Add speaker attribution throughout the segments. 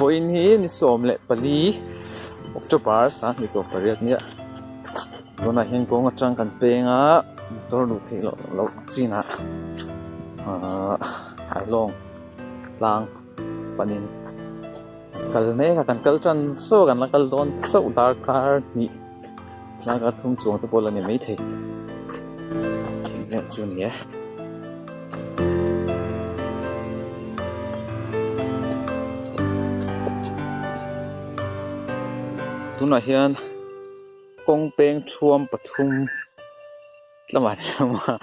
Speaker 1: Vawiin hi ni 14 October 2018 nia tunah hian kawng atang kan peng a motor luh theih loh loh chinah ahh Ailawng tlang panin kal mek a kan kal tan saw kan la kal dawn chauh darkar hnih darkar thum chuang te pawh la ni maithei tih vel chu a ni e. Tunah hian kawng peng thuam pathum tlamah hian a awm a.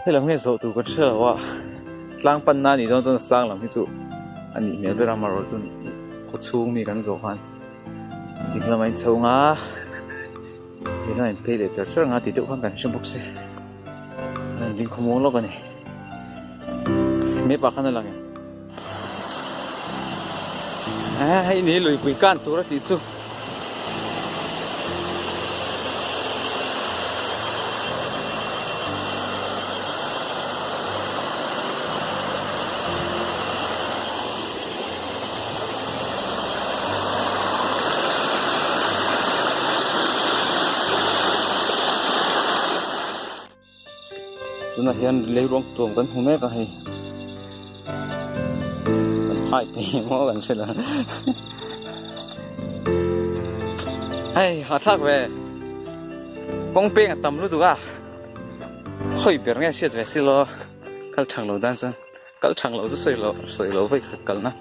Speaker 1: Helam nge zawh tur kan hre lo a, tlang panna a nih dawn chuan sang lam hi chu a nih hmel ber a, amaherawhchu chuan khaw chhung mi kan zawh khan ding lamah in chho nga, leh lamah in phei leh char char nga tih deuh khan kan hre bawk si, a in ding khawmuang lawk a ni, map ah khan a lang em? Hei ni luipui kan tur a tih chu. Tunah hian lei ruang tuam kan hmu mek a hei kan hai phei emaw kan hre lo hei hahthlak ve kawng peng a tam lutuk a khawi ber nge hriat ve silo kal thang lo dan chuan kal thang lo chu sawi loh sawi loh vawi khat kalna.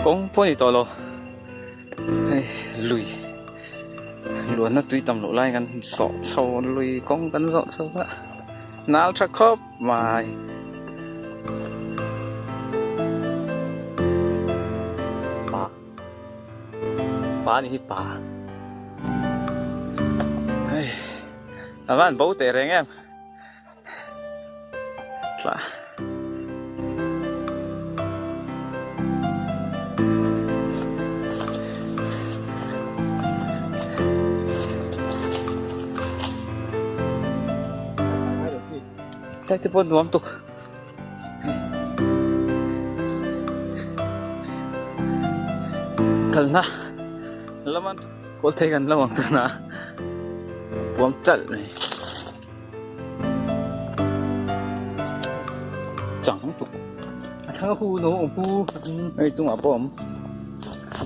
Speaker 1: Kawng pawh a ni tawh lo hei lui luanna tui tam loh lai kan zawh chho lui kawng kan zawh chho a nal tha khawp mai. Pa a ni hi pa hei. A van bo teh reng em tla Tlai te pawh nuam tuk kalna lama kawl thei kan lo ang tuna puam chalh mai chang tuk a thlang a hu no awm hu hei chungah pawh a awm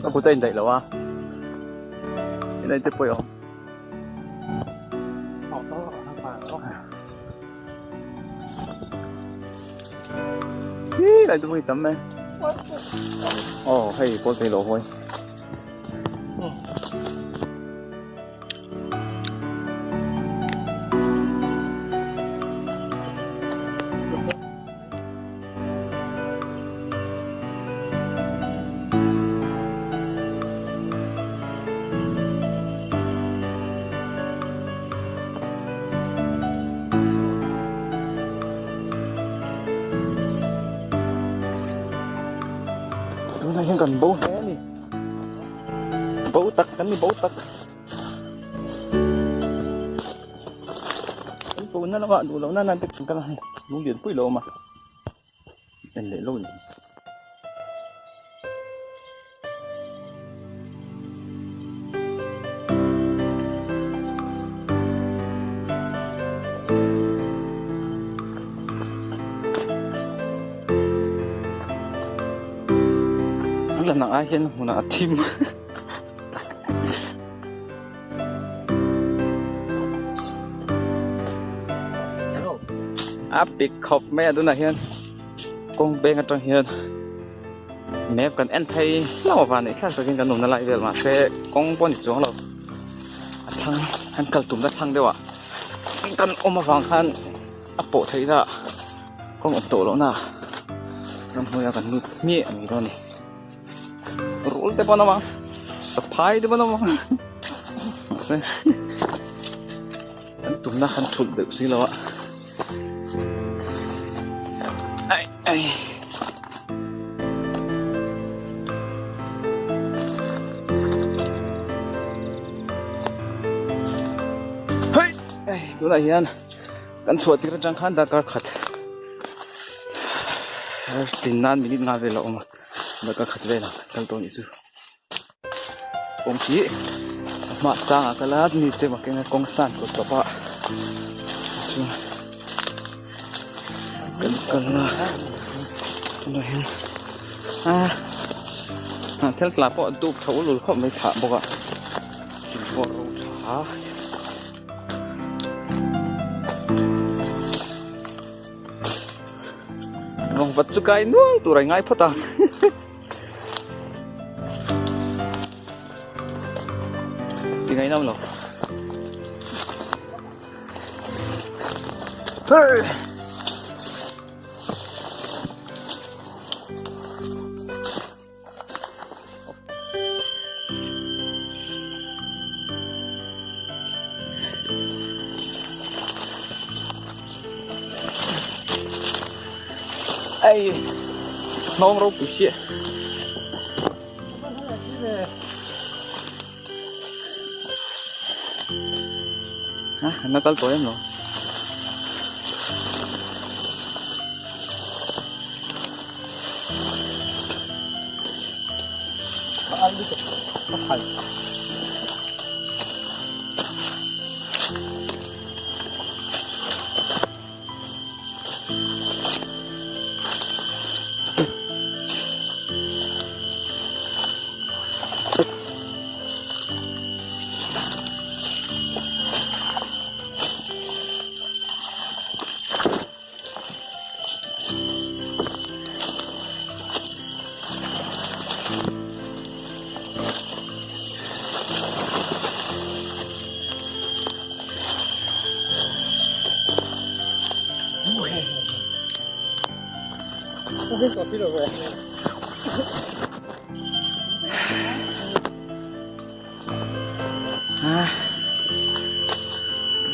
Speaker 1: a kut a indaih lo a helai te pawh a awm. Hi lai chu hei tam mai aw hei pawl thei lo hawi. Tunah hian kan bo hle a ni bo tak kan ni bo tak kan tuna lamah duh loh nan nan te kan kal a hei lung lian pui lo a awm a en leh lo ni. Lanang ai hian hmunah a thim a pik khawp mai a tunah hian kawng peng atang hian map kan en phei hlauh a van thlak takin kan awmna lai vel mahse kawng pawh a ni chuang lo a thlang an kal tumna thlang deuh ah kan awm avang khan a pawh theih na kawng awm tawh loh na ramhnuai a kan lut hmiah a ni dawn a ni rul te pawh an awm ang saphai te pawh an awm ang mahse kan tumna kan thulh deuh si lo a ai ai. Hei! Tunah hian kan chhuah tir atang khan darkar khat tin nan minute nga vel a awm a darkar khat vel ang kal tawh anih chu. Kawng hi a hma sangah kal a mi chem a keng a kawng san kawt tawp a chuan kan kal a tunah hian ah thil tla pawh a dup tha ul ul khawp mai thlah bawk a thing pawh a ro tha a. Vawngvat chu kai nual tur a ngai phawt a. Ti ngai nam lo. Hey! Ei hnawng ropui sia ha an la kal tawh em lo.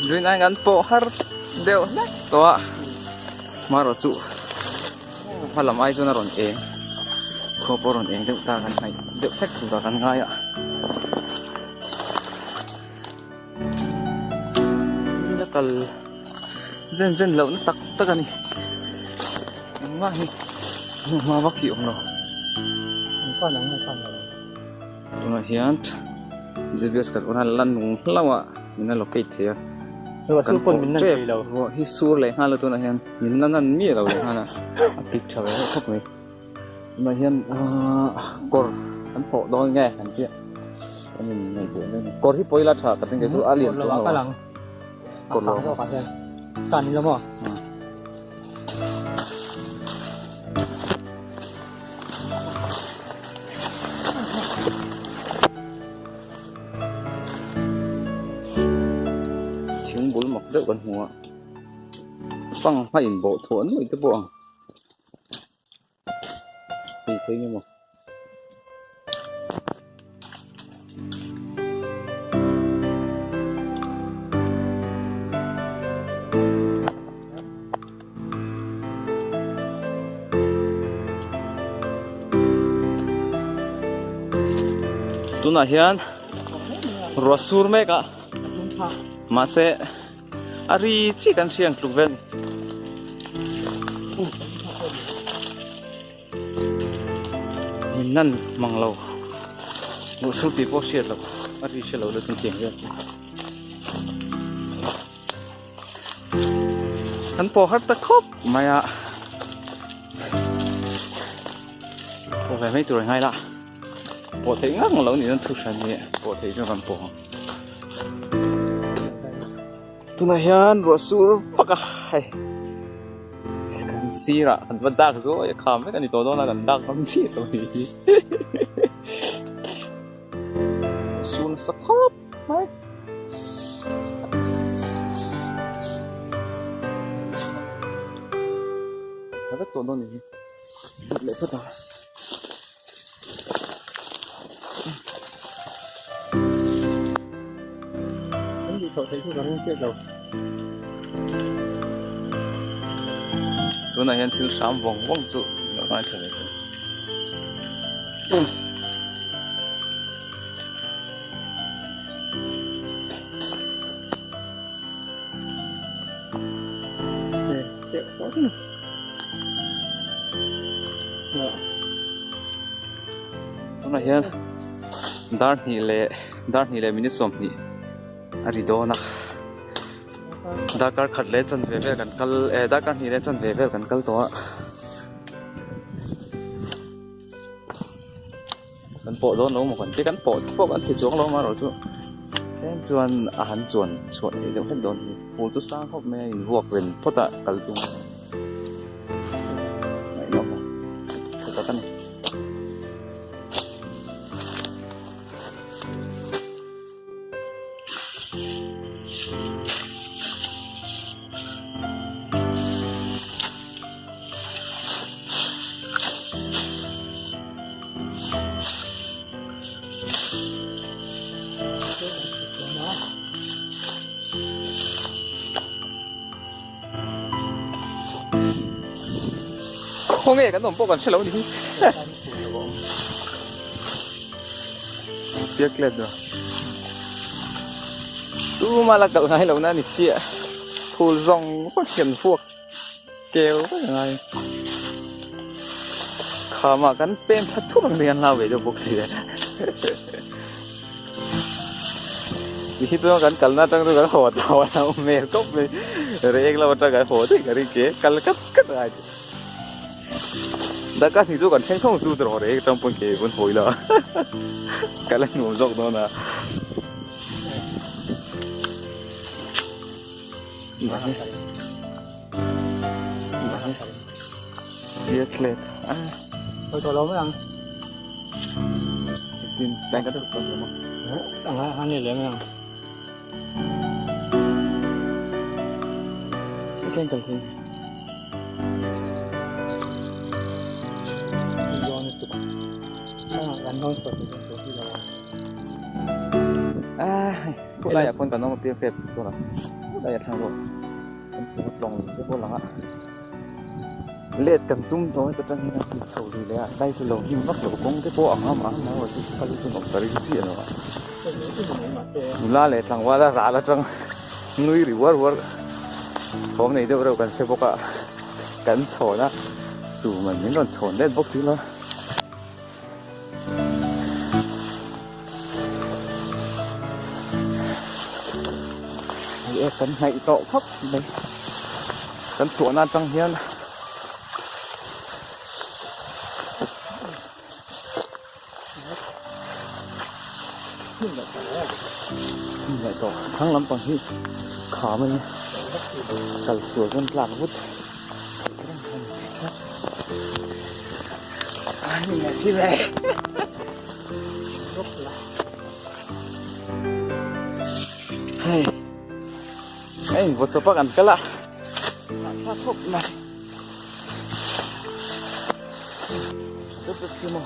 Speaker 1: Zui nan kan pawh har deuh hlek tawh a hmarawh chu hma lam ai chuan a rawn eng khua pawh a rawn eng deuh ta kan hnaih deuh hlek tur ah kan ngai a. La kal zen zen loh na tak tak a ni engmah hi hma vak hi a awm lo. Tunah hian GPS kan on a la nung hlauh a min la locate thei a kan pawh tep ruah hi sur leh nghal a tunah hian min la nan miah lo leh nghal a a pik tha ve reuh khawp mai tunah hian ahh kawr kan pawh dawn nge kan tia kan in ngaihtuah dawn a ni kawr hi pawh ila tha ka tin kei chu a lian chuang lo a kawr lo ah. Thing bul mak deuh kan hmu a sangha in bawh thuah nuaih te pawh ang hei phei nge maw. Tunah hian ruah sur mek a mahse a ri chi kan hriat ang tluk vel a ni. Min nan mang lo ruah sur tih pawh hriat loh a ri hre lo deuh chuan tiang vel chu. Kan pawh har ta khawp mai a pawh ve mai tur a ngai la pawh theih ngang lo nih chuan thu hran hi pawh theih chuan kan pawh ang tunah hian ruah sur vak a hei kan sirah kan va dak zuai a kham vek a ni tawh dawn a kan dak ngam chiah lo a nih hi sur nasa khawp mai. Tha vek tawh dawn ni hi lut leh phawt ang.
Speaker 2: Kan duh chhoh theih chu ka ring chiah lo.
Speaker 1: Tunah hian thil hram vawng vawng chu a ngaithla ve thung. Tunah hian dar hnih leh dar hnih leh minute sawmhnih a ri dawn a darkar khat leh chanve vel kan kal eh darkar hnih leh chanve vel kan kal tawh a kan pawh dawn lo maw kan ti kan pawh pawh kan ti chuang lo amaherawh chu tlem chuan a han chuan chhuah theih deuh hlek dawn a ni phul chu sang khawp mai a invuak ren phawt a kal tum ngaihnawm a tha tak a ni. Khawnge kan awm pawh kan hre lo ni hi. Piak let lo. Tuma la kalh ngai lo na ni sia. Phul zawng zawng hian vuak keu vek a ngai. Khamah kan pen thla thur ang hi an hlau ve deuh bawk si a. Ti hi chuan kan kalna atang chu kan haw tawh a lo hmel khawp mai. Reng lam atang kan haw daih ka ring ke kal kat kat a ngai. Daka hnih chu kan thleng thawng chu tawh reng atang pawn ke pawn hawi la kal a nuam zawk dawn a. Khulaiah khawn kan awm a piang fep chuan a khulaiah thlang rawh kan chho a tlawng te pawh a lang a let kan tum tawh heta tang hian a han chho lui leh a tlai chu lo hnim vak lo kawng te pawh a ang a ang a chu kal chu nuam ta ring chiah lo a nula leh tlangval a ral atang nui ri uar uar thawm nei deuh reuh kan hre bawk a kan chhawn a tuman min rawn chhawn let bawk si lo. Hei e kan hnaih tawh khawp mai kan chhuahna atang hian hnaih tawh thlang lampang hi kham a ni kal sual pawn tlak vut. Hei hei vawt chawpa kan kal a hahthlak khawp mai deuh deuh khi maw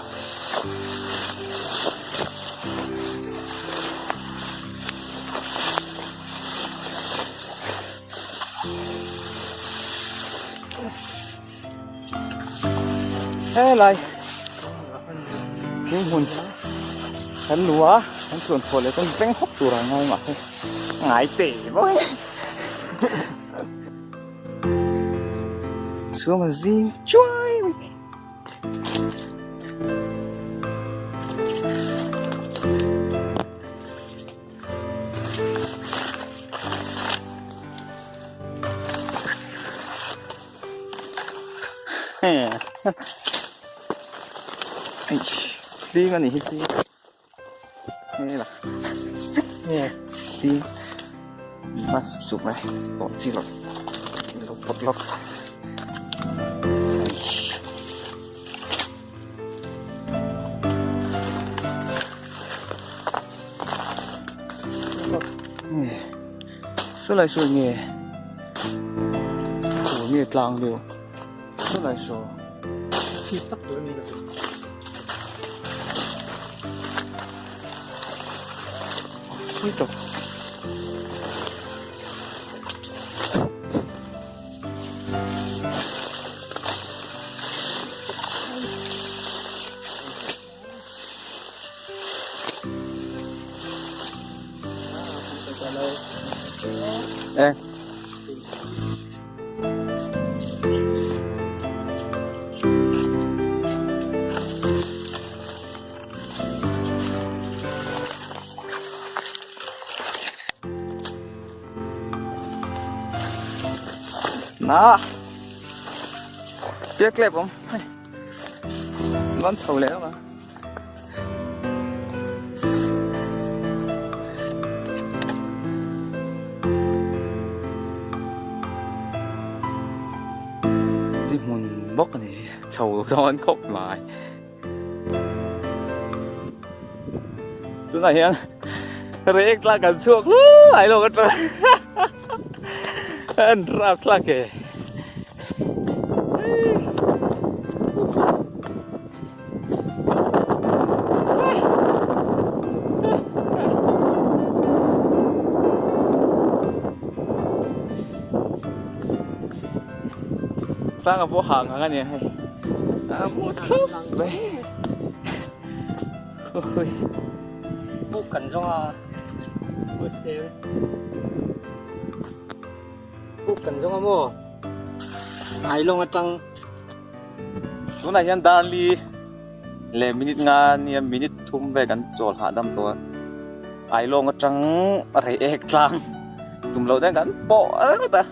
Speaker 1: helai thing hmun kan lu a kan chuan chhuah leh chuan beng hawk tur a ngai mahse ngai te bawk e chhung a zing chuai mai. Hling a nih hi hling hela hling a sup sup mai tawh chi loh lo pawt lawk. Saw lai saw nge khaw nge tlang deuh saw lai saw
Speaker 2: chhip tak tur a ni lo
Speaker 1: sawi tawp. Eh. a pial tlep awm hei an chho leh ang a. Ti hmun bawk a ni chho dawn khawp mai. Tunah hian rek tla kan chhuak luai lo ka tang an rap thlak e. Sanga pawh hah ngang a nia hei a mu thlup mai
Speaker 2: Buk kan zawng a Buk kan zawng a maw Ailawng atang
Speaker 1: Tunah hian Darli leh minute nga nia minute thum vel kan chawl hahdam tawh a Ailawng atang Reiek tlang tum loh daih kan pawh ringawt a.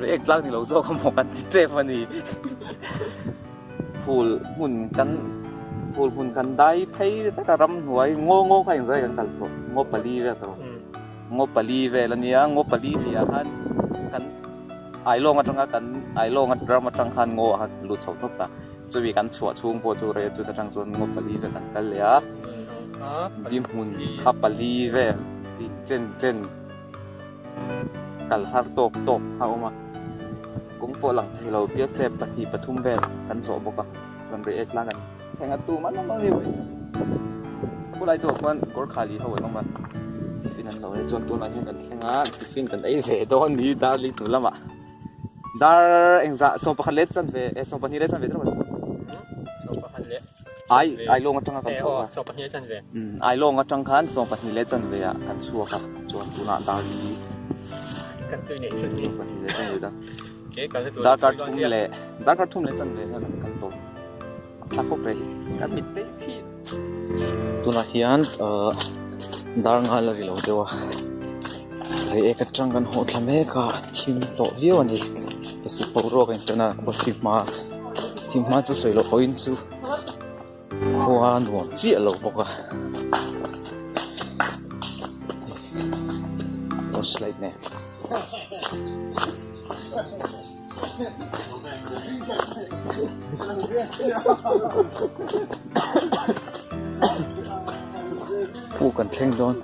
Speaker 1: React tlak ni lo zawk a maw kan ti tep a ni. Phul hmun kan phul hmun kan dai phei vek a ramhnuai ngaw ngaw kha engzai kan kal chhuah ngaw pali vel ka rawh. Ngaw pali vel a nia ngaw pali tih ah khan kan Ailawng atanga kan Ailawng ram atang khan ngaw ah khan kan lut chho tawp ta. Chumi kan chhuah chhung pawh chu rei chuta tang chuan ngaw pali vel kan kal leh a. Dihmun kha pali vel din chen chen. Kal har tawk tawk a awm a, kawng pawh lang thei lo bial tlem pahnih pathum vel kan zawh bawk a, rawn rei ek tlang a ni. Thleng a tum an awm a ni khulai duah khuan kawr khali ho an awm a, tiffin an lo ei chuan tunah hian kan thleng a, tiffin kan ei ve dawn ni dar li hnu lamah dar engzah sawmpakhat leh chanve eh sawmpahnih leh chanve deuh a ni. Ai Ailawng atanga kan chhuak a.
Speaker 2: Sawmpahnih leh chanve.
Speaker 1: Umm Ailawng atang khan sawmpahnih leh chanve ah kan chhuak a chuan tunah dar li
Speaker 2: kan tui nei chhun ni.
Speaker 1: Sawmpahnih leh chanve da.
Speaker 2: Ke kal na tur
Speaker 1: Darkar thum leh darkar thum leh chanve hian kan kal tawh. Thla khawp rei kan mit te khi. Tunah hian ahh dar nghal a ri lo deuh a. Reiek atang kan haw thla mek a thim tawh viau a ni. Thlasik boruak a inṭan a khua thim hma thim hma chu sawi loh pawhin chu khua nuam chiah lo bawk a torch light nen. Puk kan thleng dawn.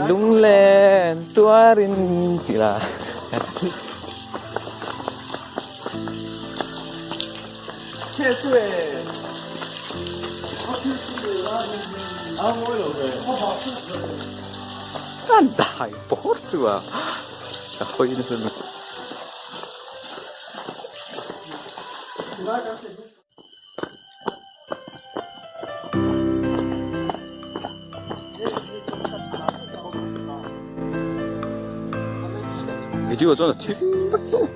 Speaker 1: Lunglen tuarin tih la. An dai bawr chu a ka hawi nasa lutuk. Video chuan a thim vek tawh.